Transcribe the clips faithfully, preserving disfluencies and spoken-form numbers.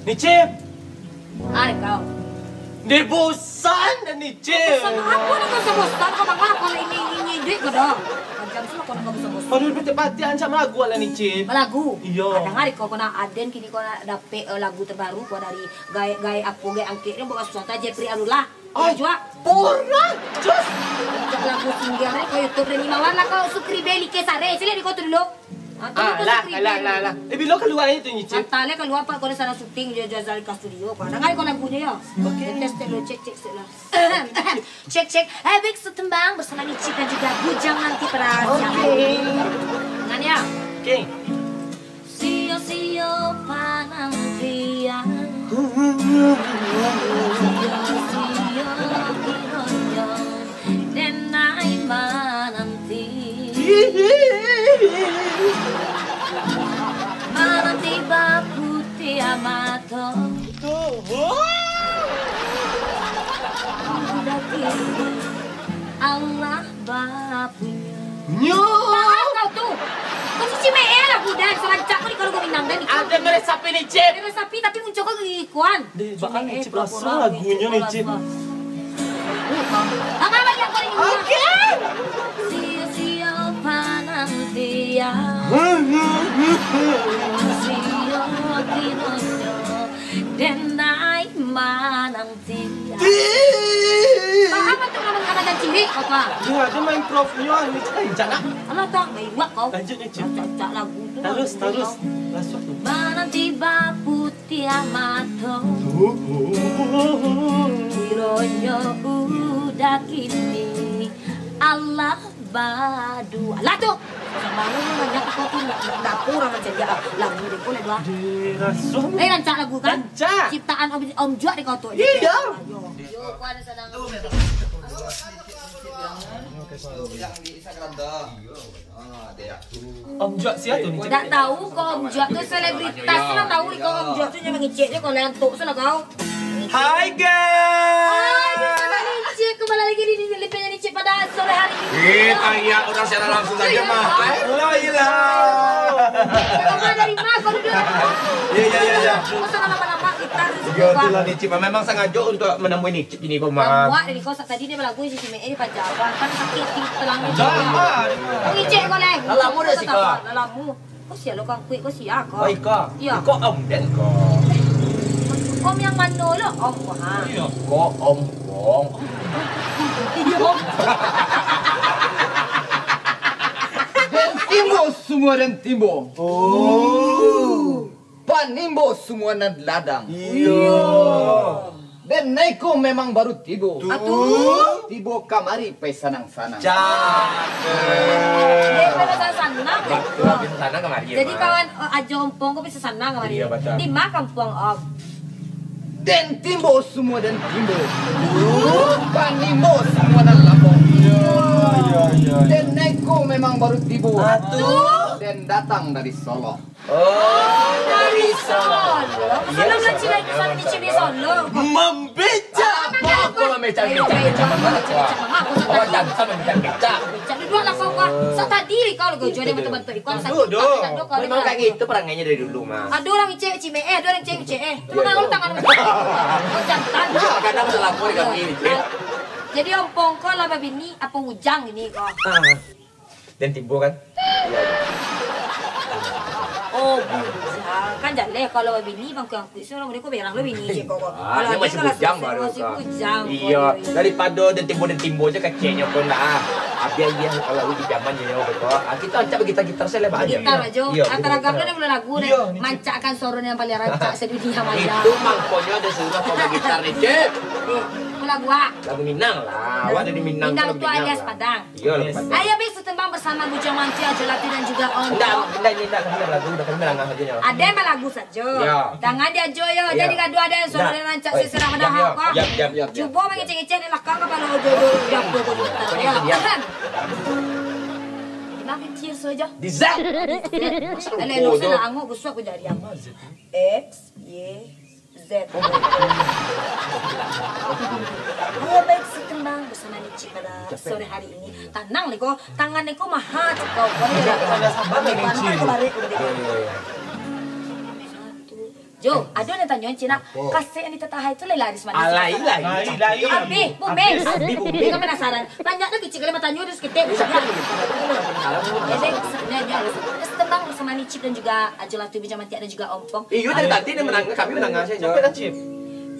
Nicip! Ai, kau. Dek bosan dah, Nicip. Bosan apo nak bosan-bosan? Kau mangah kalau ini, ini duit kau dah. Macam tu kau nak bosan-bosan. Aduh, betul pati ancak malagu lah, Nicip. Malagu? Iyo. Ah, danga kau, kau nak aden kini kau nak dapek, eh, lagu terbaru kau dari gaek-gaek apo, gaek angkek ni bukan susah, Jeffrey Abdullah. Ai, juak. Purah, cus. Cak lagu singgah, eh, kau YouTube Reni Mawar lah, kau Sukri Beli Kesare. Sila di kau tu dulu. Ah, tu, ah, tu lah, Sukri lah, Beli. Lah, lah. Eh, bilo kaluar itu, Nicip? Antah lah kaluar, Pak. Kau di sana syuting, dia jual Zalika Studio. Kau dengar kau lagunya, ya? Oke. Tes, tes dulu, cek, cek, cek lah. Cek, cek. Eh, baik, satu tembang bersama Nicip dan juga Bujang nanti pada siang hari. Oke. Dengar, ya? Oke. Sio-sio panantian, sio-sio kironyo, den ai mananti. Mananti baputiah mato. Udah kini Allah bapunyo. Nyo. Paham kau tu? Kau cuci meeh lah, budak. Sarancak kau di kalau kau minang, dan. Ada meresapi ni, Cip. Meresapi, tapi muncul kau gigi kuan. Deh, cuci baan meeh, Cip, pura-pura, langsung lagunyo ni, Cip. Tangan bagi aku ni. Oke. Sio-sio panantian. Sio kironyo. Den ai mananti. Paham atau ngomong kata dan cilik, kau tu, ah? Iya, dia main profnyo, ni cakap, cakap. Alah, tak, baik buat kau. Lanjut, lanjut. Cak, cak lagu tu. Terus, terus. Masuk tu. Mananti baputiah mato. Kironyo udah kini. Allah Badu. Alah tu. Sambarangan banyak kau tu, nak, nak dapur urang mancaliak, ah. Lagu deh, kau lah dua. Diraso. Eh, rancak lagu kan? Rancak. Ciptaan Om, Om Juak deh kau tu. Iya. Ayo. Yo, kau ada sadang. Yang di Instagram dah. Ah, dia. Om Juak sia tu ni? Ndak tahu kau, Om Juak tu selebritas lah, tahu kau Om Juak tu nyo mangecek je kau, lantuk se lah kau. Hai, guys. Hai, guys, kembali Nicip, kembali lagi di, di, di penyanyi Nicip pada sore hari ini. Eh, kayak orang siaran langsung saja, mah. Hai. Hello, hello. Kau dari mana kau duduk? Iya, iya, iya, iya. Kau sana lama-lama kita. Iya, itulah Nicip. Memang sengaja untuk menemui Nicip ini, kau, mah. Buat dari kau tadi dia balagu di sini, eh, pajawa. Kan sakit di tulang. Dah, mah. Kau ngecek kau, leh. Dah lama dah sih, kau. Dah lama. Kau sia lo kangkuik, kau sia kau? Oh, iko. Iya. Iko Om Den ko. Om yang mano lo? Om ko, ha? Iya. Ko Om Wong. Iya, Om. Den timbo, semua den timbo. Oh. Panimbo, semua nan ladang. Iya. Den Naiko memang baru tibo. Tu. Atuh. Tibo kamari pai sanang-sanang. Cakep. Eh, pai sanang-sanang. Batua, pai sanang kamari. Jadi, mah, kawan, eh, Ajo Ompong ko pai sanang kamari. Iya, batua. Di ma kampuang, Om? Den timbo, semua den timbo. Panimbo, semua nan lambok. Iya, iya, iya. Den Naiko memang baru tibo. Atuh. Den datang dari Solok. Oh, dari Solo. Solo lah, Cina itu, sana di Cina Solo. Membecak. Apa aku membecak-becak? Becak-becak, Mak. Aku suka. Oh, jangan membecak-becak. Becak, duduklah kau, kau. Sa tadi kau lagi jual dia bantu-bantu ikon. Duduk, duduk. Memang kayak gitu perangainya dari dulu, Mas. Ada orang cewek cime, eh, ada orang cewek cewek, eh. Cuma kalau tangan. Oh, jantan. Kadang salah kau di kaki ni, Cik. Jadi, ompong kau lah babini, apa ujang ini kau? Ah. Den timbo kan? Oh, bujang. Kan jaleh kalau babini bangku-bangku, so, mereka berang lo bini, cik, kok. Ah, kalau dia masih bujang baru, masih kok. Bujang, iya, kok. Daripada den timbo, den timbo je keceknya pun lah. Habis aja kalau di zaman je, kok. Ah, kita acak bergitar-gitar saja lah, Bang. Gitar aja. Iya, antara gitar. Gambar dan lagu deh. Iya, ni, cik. Mancakkan suara yang paling rancak sedunia maya. Itu mangkonyo ada suruh kau bergitar ni, cik. Apa lagu, ah? Lagu Minang lah. Awak dari Minang. Minang tu alias Padang. Iya, lepas. Ayo, Bik, setembang bersama Bujang Manti, Ajo Lati dan juga Om. Enggak, enggak, ini enggak, kami lagu, udah kami melangah aja, ya. Ada yang lagu saja. Ya. Tangan diajo, ya. Jadi gaduh ada yang suara dan rancak seserah padahal, ya. Diam, diam, diam, diam. Cuba mengecek-ngecek di belakang kepala Ojo, Ojo, udah pukul. Pokoknya diam. Makin cheers saja. Di Z. Elok-elok sana, anguk, busuk aku jadi apa? X, Y, Z. Halo, baik, setembang bersama Nicip pada sore hari ini. Tanang, Niko. Tangan Niko maha, cakau. Kau ni. Iya, ada sabar, Nicip. Satu. Jo, ado nan tanyo, Cina. Apo? Kasek yang ditatahai tu lai laris manis. Alai, rasanya. Lai, lai. Abih, bumeh. Abih, bumeh. Abih, kan panasaran. Banyak tu kicik kali matanyo tu saketek. Siapa yang gitu? Jadi, sebenarnya, Setembang bersama Nicip dan juga Ajo Latu Bijak Mantiak dan juga Ompong. Eh, yo, dari tadi dia menang, kami menang saja. Capek dah, Cip.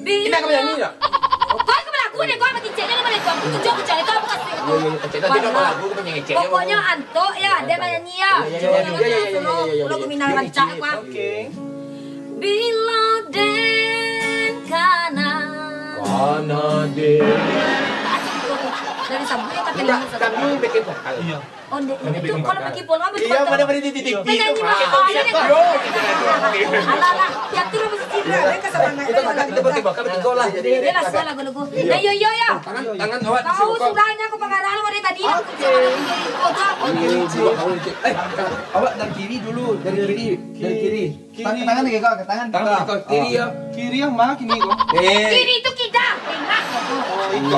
Bi- Kita akan menyanyi tak? Kau ke balagu ni, kau apa kicik ni, mana kau? Aku tunjuk, aku cari tahu apa kasih. Yo, yo, yo, kecek. Nanti kau balagu, kau penyanyi kecek. Pokoknya antok ya, dia menyanyi ya. Yo, yo, yo, yo, yo, yo, yo, yo, yo, yo. Kalau kau minang rancak, kau. Oke. Bilo den kana. Kana den. Dari sabuik ka telingo. Kami bikin vokal. Iya. Oh, ndek, kami itu bikin kalau vokal. Pakai bola, betul. Iya, pada, pada di, di, di, penyanyi itu, mah. Yo, gitu. Alah, alah. Ya, turun musisi dulu. Iya. Mereka semangat. Kita bakal, kita bakal, bakal bertiga lah. Dia lah, suara lagu-lagu. Iya. Nah, yo, yo, yo. Tangan, tangan awak di sini, kau. Kau sudahnya, aku pengarah lu dari tadi. Oke. Aku jangan lagi dari kau, kau. Oke, Cik. Eh, awak dari kiri dulu, dari kiri, dari kiri. Kiri. Tangan lagi kau, tangan. Tangan kau. Kiri ya. Kiri yang mana kiri kau? Eh. Kiri itu kidal. Tengah. Oh, itu.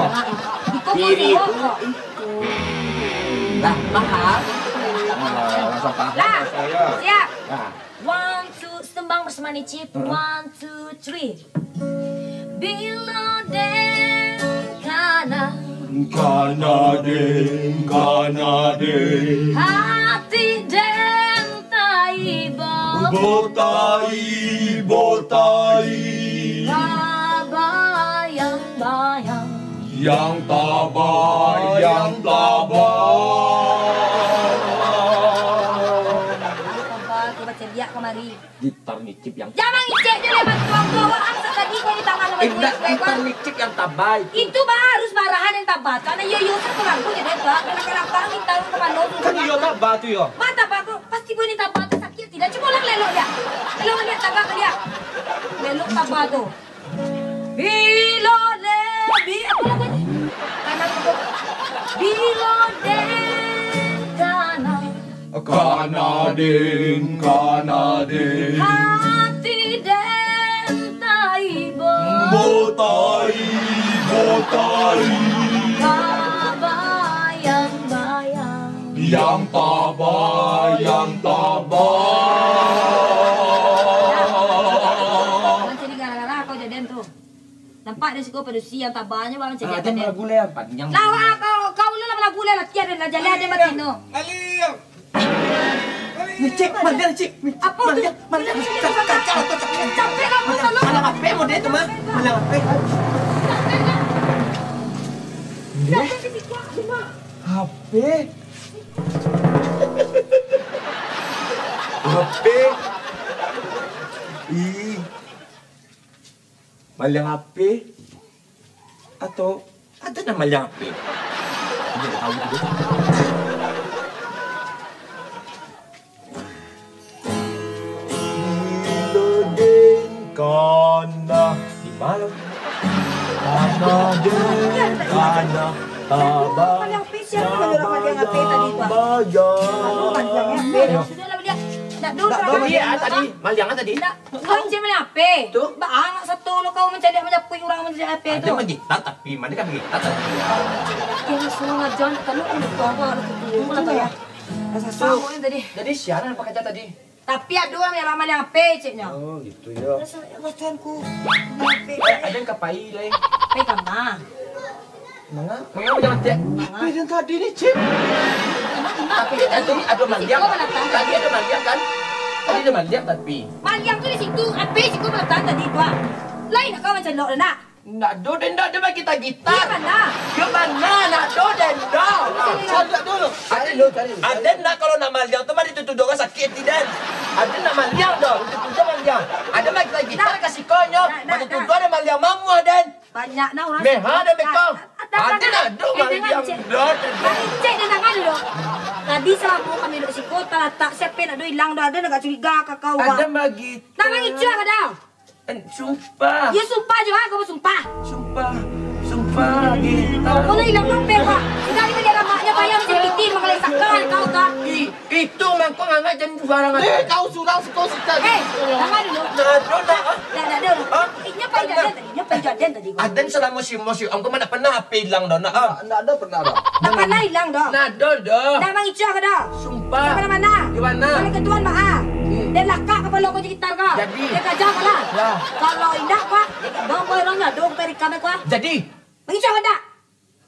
Kiri itu. Lah, paham? Nah, langsung paham. Lah, siap. Nah. One, two, Setembang bersama Nicip. Heeh. One, two, three. Bilo den kana. Kana den, kana den. Hati den taibo. Botaibo, tai. Tabayang-bayang. Yang tabayang-bayang. Taba, taba caliak kamari. Gitar Nicip yang. Jangan ngicek je lah, bantuan kau. Awak angsa tadi kau di tangan. Eh, ndak, gitar Nicip yang tabai. Itu bah harus barahan yang taba. Karena iyo, iyo, satu lagu je deh, bah. Kadang-kadang gitar kepala tu. Kan iyo taba tu, yo. Mata bah tu, pasti kau ini taba tu sakit tidak? Cuba ulang lelok dia. Lelok dia, taba ke dia. Lelok taba tu. Bilo den, bi-, apa lagu ni? Kanan tu. Bilo den kana. Kana den, kana den. Hati den taibo. Botai, botai. Tabayang-bayang. Yang taba, yang taba. Macam ni gara-gara kau jadian tu. Nampak dia suka padusi yang tabanyo, bang, macam ni. Ah, ada lagu lah yang panjang. Lah, wah, kau, kau lu lah lagu lah, latihan dan lah jalan dia mati no. Maliang. Ni, Cik, maliang, Cik. Apa tu? Maliang, maliang. Cak, cak, cak, cak. Capek lah, Maliang, apa tu? Maliang apa model tu, mah? Maliang apa? Capek di situ, mah. H P. H P. Ih. Maliang H P. Atau ada nan maliang H P? Indak tahu juo. Bilo den kana di malam. Kana den kana taba. Maliang H P, siapa manyuruh maliang H P tadi tu, ah? Bayang. Aduh, maliang H P. Sudahlah, maliang. Ndak do, ndak do. Tadi, ah, tadi. Maliang tadi. Ndak. Kau cek maliang H P. Tu? Baa nak sato lo kau mancaliak manjapuik urang mancaliak H P tu. Ada magitar tapi, mana kan magitar tapi. Dia langsung ngajar, kalau lupa apa, kalau kutu, apa ya? Rasa tu. Jadi, siapa nan pakai tadi? Tapi ado urang maliang H P, ceknyo. Oh, gitu ya. Rasa, ya, Tuhanku. H P. Eh, ada nan kapai lai. H P kama? Manga, manga jangan tiak. Manga. Apa yang tadi ni, Cip? Tapi tadi ada maliang. Tadi ada maliang, kan? Tadi ada maliang, tapi. Maliang tu di situ, habis situ maliang tadi tu, ah. Lain kau macam lok nak. Ndak do, den, ndak do bagi gitar. Di mana? Di mana? Ndak do, den, ndak. Cari dulu. Cari dulu. Aden ndak kalau nak maliang tu mah dituduh urang sakit hati, den. Aden ndak maliang doh, dituduh maliang. Aden bagi gitar ka sikonyo, mah dituduh aden maliang mamuah, den. Banyak nah urang. Meha dah beko. Ada, ada, ada, eh, maliang. Cek. Dah, dah, dah. Cek, dengar dulu. Tadi selama kami duduk siko, talatak siapa nak do hilang dah, ada nak curiga ka kau, Bang. Ada bagi. Nama Ica kada? Eh, sumpah. Ya, sumpah je, Bang. Kau sumpah. Sumpah. Sumpah, gitu. Kau lah hilang dompet, Bang. Sudah dibeli alamatnya, bayar macam titin, makan sakal kau, Bang. Ih, itu mangko ngangak jan jualan. Eh, kau surang siko sita. Eh, dengar dulu. Nah, tu nak, ah. Dah, dah, dah. Hah? Eh, nya pai jaden tadi, nya pai jaden tadi. Aden selama si Mos, si Om, kau mana pernah H P hilang dah, nak, ah? Ndak ada pernah dah. Ndak pernah hilang dah. Ndak ada dah. Dah mangicuah ka dah. Sumpah. Sampai mana? Di mana? Sampai ke tuan, Mak, ah. Hmm. Dia lakak kepala kau gitar kau. Jadi. Dia kaja ko lah. Ya. Kalau indak, Pak, dong boy dong nyo, dong perikam ko. Jadi. Mangicuah indak?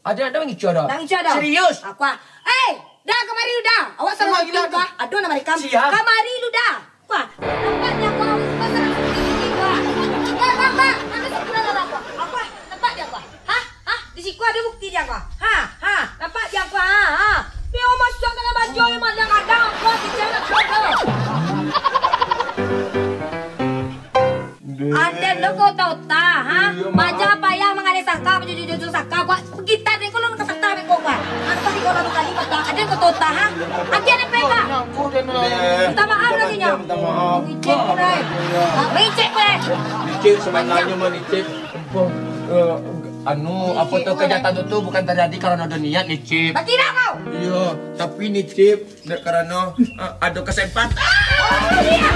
Ado, ado mangicuah dah. Nak mangicuah dah? Serius? Aku ah. Eh, dah kamari lu dah. Awak salah. Kamari lu dah. Ado nak marikam. Siap. Kamari lu dah. Wah, nampak dia aku awak pasal aku di sini, wah. Wah, wah, wah. Ado sampurna lah aku. Aku ah, nampak dia aku ah. Hah? Hah? Di siko ado bukti dia aku ah. Ha, ha. Nampak dia aku ah. Ha, ha. Dia masuk dalam baju yang malah kadang aku ah, kecil nak bodoh. Aden lo ko tota, ha? Iyo, maaf. Maja payah mangalih saka, mancuci-cuci saka, kuat. Gitar dek ko lo ka saka beko, kuat. Angkah di kolam kali kota. Aden ko tota, ha? Aden apa, Kak? Minta maaf lagi nyo. Minta maaf. Icek ko dai. Ha, icek ko dai. Icek sebenarnya mah icek. Empoh, eh, anu, apa tu, kejahatan tu, tu bukan terjadi karena ada niat, Nicip. Bakira kau. Iyo, tapi Nicip, dek karena, eh, ada kesempatan. Oh, iya.